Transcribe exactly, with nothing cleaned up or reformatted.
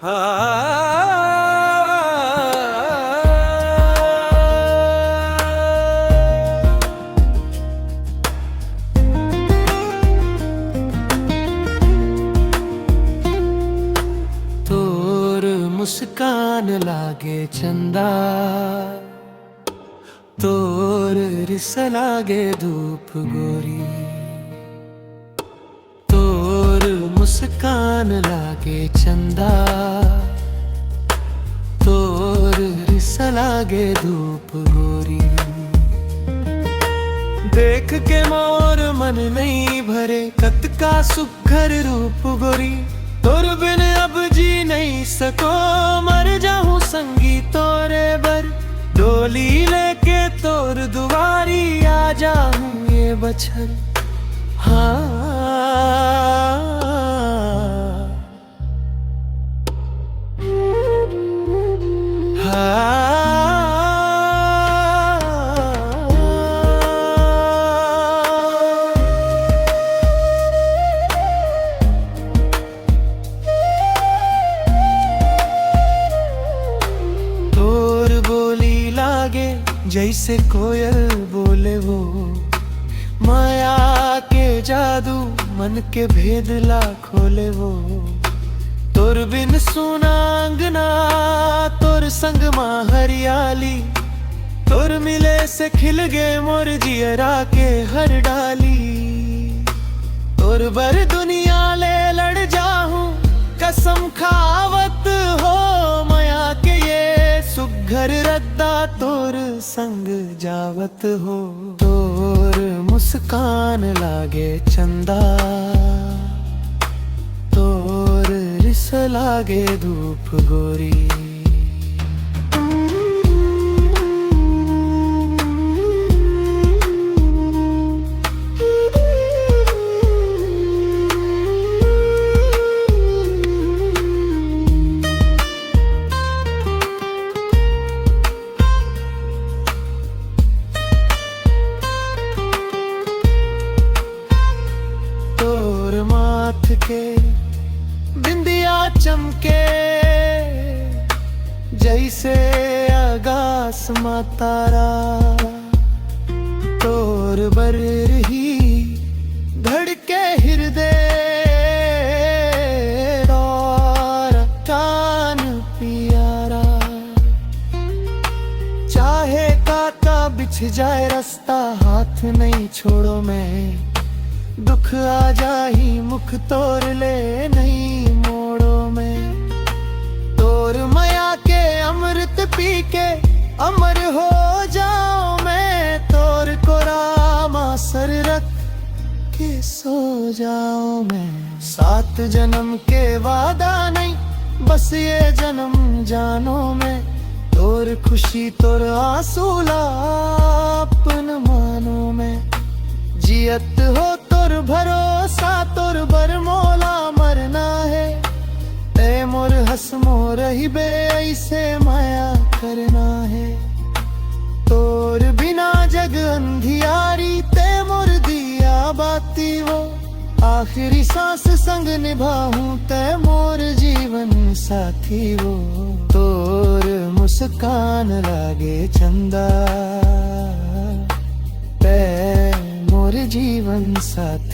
तोर मुस्कान लागे चंदा, तोर रिस लागे धूप गोरी। तोर मुस्कान लागे चंदा, तोर रिस लागे धूप गोरी। देख के मोर मन नइ भरे, कतका सुघर रूप गोरी। तोर बिन अब जी नइ सकों, मर जाहूं संगी तोरे बर। डोली लेके तोर दुवारी आ जाहूं ये बछर। हाँ। हाँ। तोर बोली लागे जइसे कोयल बोले वो, माया के जादू मन के भेद ला खोले वो। तोर बिन सूना अंगना, तोर संग मा हरियाली। तोर मिले से खिल गे मोर जियरा के हर डाली। तोर बर दुनिया ले लड़ जाहूं, कसम खावत हो मया के ये सुघर रद्दा तोर संग जावत हो। तोर मुस्कान लागे चंदा, तोर रिस लागे धूप गोरी। तोर माथ के बिंदिया चमके जइसे आगास मा तारा। तोर बर ही धड़के हिरदे तोर कान पियारा। चाहे काका बिछ जाए रस्ता, हाथ नहीं छोड़ो मैं। दुख आ जाही मुख तोर ले नहीं मोड़ो मैं। तोर मया के अमृत पी के अमर हो जाओ मैं। तोर कोरा मा सर रख के सो जाओ मैं। सात जन्म के वादा नहीं, बस ये जन्म जानो मैं। तोर खुशी तोर आंसू ला अपन मानो मैं। जियत हो तोर भरोसा, तोर बर मोला मरना है। तै मोर हस मोर रहिबे, ऐसे माया करना है। तोर बिना जग अंधियारी, तै मोर दिया बाती वो। आखिरी सांस संग निभाहूं, तै मोर जीवन साथी वो। तोर मुस्कान लागे चंदा, तै मोर जीवन साथी।